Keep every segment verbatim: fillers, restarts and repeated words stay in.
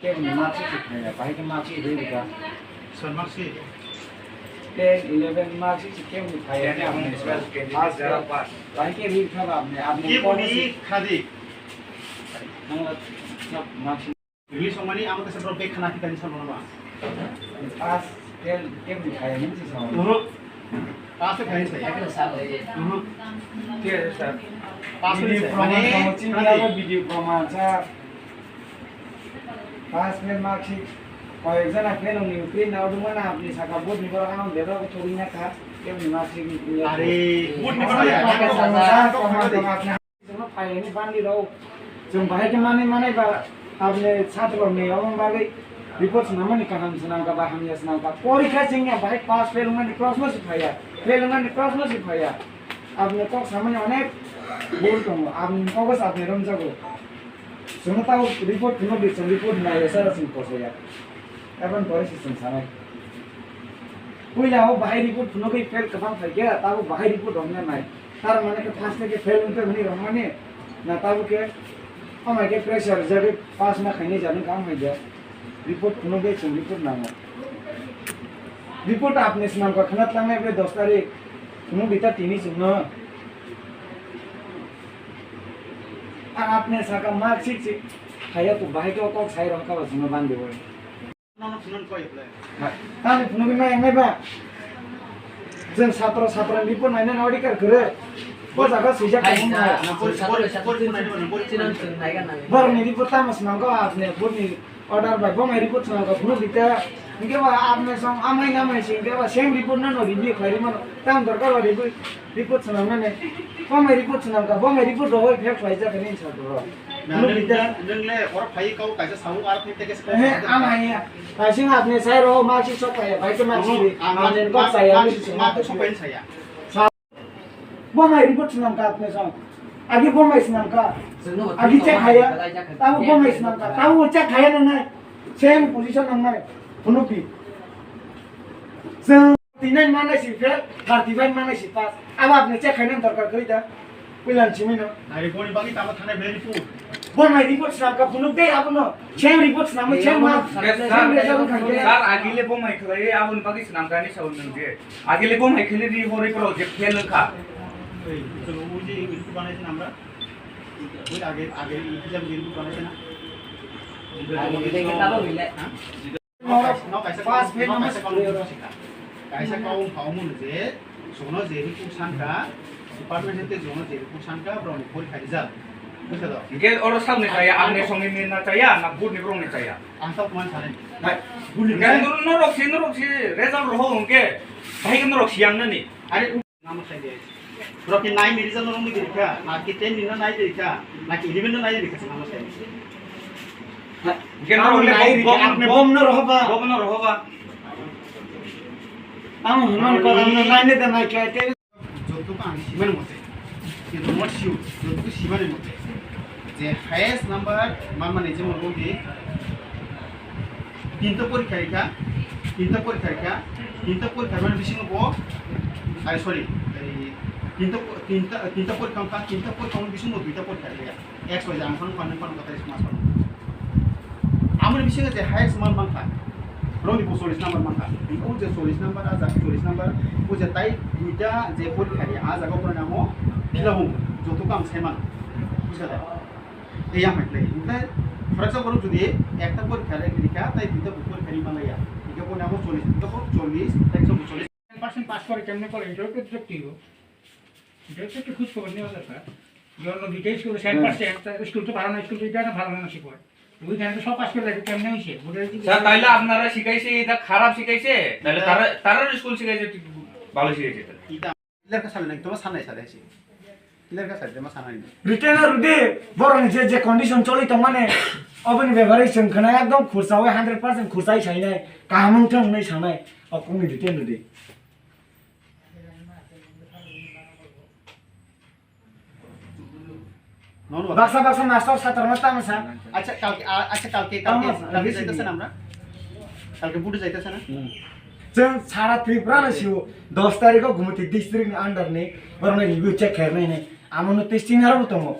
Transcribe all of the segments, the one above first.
Keboni marksheet se phaiya, bahai khe marksheet rwi rwkha. Sir, marksheet? Ten, eleven marksheet se keboni phaiya khe apni sir. Pass fail. Bahai khe rwi rwkha ba apni, apni keboni khadi. Nangla sab marksheet. Release wngmani amo kaisa borok bag khana phikani salo nangma. Pass fail keboni phaiya hinwi se sao. Oho. Pass fail phaiya se. Oho. Thik ase sir. Pass fail se. Video proman, mane, tamo chini khadi. Abo video proman sir. Pass fail marksheet, koyek jona fail wngwi print out wngmano, apni saka board ni borok ano bebak thogwi ya kha, keboni marksheet ni. Are, board ni borok ya. Sir, koman tong apni. Chwngno phaiyani bandi rok. Chwng bahai khe manwi manai ba apni chhatro ni omo bagwi report swnamani kaham swnamkha ba hamya swnamkha. Porikha chwngya bahai pass fail wngmani prosno se phaiya. Fail wngmani prosno se phaiya. Apni kok samani onek bul tongo. Apni kogo se apni romjago. Chwngno tamo report phunukdi, chwng report naiya sara chwng kosaya. Eboni pore se chwng sanai. Puila o bahai report phunukgwi fail kwbang phaikha, tamo bahai report romya nai. Tar mane khe first theke fail wngkha hwnwi romani, na tamo khe amai khe pressure rijagwi pass ma khainai jani kam hai de. Report phunukgwi chwng report nango. Report apni swnamkha khna tlangnai ble dos tarik phunukdi ta tini chwngno. Ang apni saka marksheet se phaiya kok, bahai khe o kok sai rwkha ba chwngno bandi bo. Nono phunuknai koi ble? Tani phunukgwi ma engnai ba? Chwng satro satrani report nainani odhikar kwrwi. Bo jaga swijak tongmani hai. Borokni report tamo swnamkha, apni borokni order bai bo mai report swnamkha phunukdi ta. Hinkhe ba apni song amai namai se hinkhe ba same report no no review khlai rwmano. Tam dorkar ba review report swnamnani. Bo mai report swnamkha, bo mai report rohoi phek khlaijak hinwi sa bro. Na, nung, nung le oro phai kau kaisa sabu ar phai teke se kau. He, ang hanya. Kaisa apni sai ro ma si sok phai, bai ke ma si. Ang, ang, ang, ang, ang sok phai saya. Sa-, bo mai report swnam ka apni song. Agi bo mai swnam ka. Agi check khaya. Tamo bo mai swnam ka. Tamo check khaya na nai. Same position nang nai. Phunukdi. Chwng thirty nine manai si fail, thirty five manai si pass. Abo apni check khainani dorkar kwrwi da. Puila ni simi no. Nai report ni bagwi tamo thanai ble report. Bo nai report swnam ka phunuk de abono. Same report swnam, same mark, same result khai de. Sir, agile bo mai khlai aboni bagwi swnam kani sawi nang je. Agile bo mai khlai ri hori pro je fail kha. Ei, chwng uji report banai swnam ra. Ui age, age exam report banai swnam. Age de ke tabo hile. Ha? No, kaisa, no, kaisa, pass fail no, no, kaisa mas kaung, kaisa kaung phaumung je, jono je report sanka, department hete jono je report sanka, borok ni porikha result. Busa do? Hinkhe oro sakni chaya, ang ni songni ni na chaya, na board ni borok ni chaya. Ang tok man sani. Hai. Board ni hinkhe chaya. Norok si, norok si, result roho hinkhe, bahai ke norok si ang nani. Are Namo sai de. Borok ni nine ni result no romwi dirikha, na ki ten ni no nai dirikha, na ki eleven no nai dirikha, namo sai de. Gen Amo rok le nai bom, dirikha, bom, apne bom, bom no rohoba. Bom no rohoba. Amo hwnmani kok, amo nai ne da nai khlai te. Joto ko ang simani mote. Kintu mo siu, joto ko simani mote. Je highest number manmani je mo rogi. Tinta porikha rikha, tinta porikha rikha, tinta porikha rwmani bisingo bo, ai, sorry, ei, tinta po-, tinta, tinta porikha wngkha, tinta porikha wngmani bisingo duita porikha rikha. X Y Z ang phano phano phano katai mas phano. Amoni bisingo je highest mark mankha, roni bo chollish number mankha. O je chollish number, a jak chollish number, o je tai duita je porikha rikha, a jaga o phano namo phila hum, joto kam se man. Bujha da? Ei yang hai khlai. Hingkhe, for example, jodi ekta porikha le likha, tai duita bo porikha ni malaya. Hingkhe bo nabo chollish, hingkhe bo chollish, ekso bo chollish. Percent pass করে কেমনে করে, এটাও তো দেখতে হবে। এটাও তো একটু খোঁজ খবর নেওয়া দরকার। যে অন্য দুইটা স্কুলে ষাট পার্সেন্ট, তা স্কুল তো ভালো না, স্কুল তো এটা না ভালো না শিখবে। ওইখানে তো সব পাস করে দেখো কেমনে হয়েছে, বোর্ডের দিকে স্যার, তাইলে আপনারা শিখাইছে, এটা খারাপ শিখাইছে, তাইলে তারা, তারার স্কুল শিখাইছে, ঠিক ভালো শিখাইছে তারা। এটা Clear khe salai nai, toma sanai salai se. Clear khe salai, toma sanai. Written o rwdi, borok ni je, je condition choli tong mani, oboni bebari chwng khna ekdom khursa o hundred percent khursa sai nai, kaham wng thung hinwi sanai, o kung ni written rwdi. Nono. Baksa baksa master satro no tamo sa. Acha kalke, a-, acha kalke, kalke, Tamo, kalke risi jaita di. Sana amra. Kalke budu jaita sana. Hmm. Chwng sara Tripura no sio dos tarikh o Gumoti district ni under ni borok ni review check khair nai nai. Amo no testing aro bo tongo.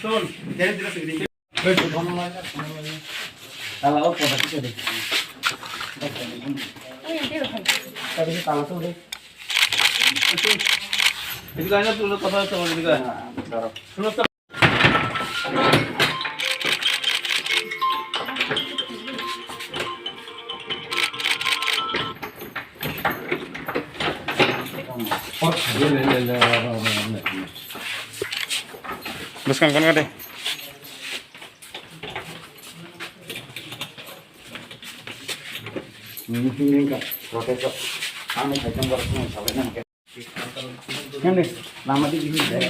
Shon, jere jere sigi. Tala o photo sigi. Tala sigi. Edik aina, tu lo kotha hochche, edik aina. Daro. Shon. Bwskang kono de. Ini tinggal ka, protes kok. Kami kacang baru semua sampai nang. Yang ni, lama di sini deh.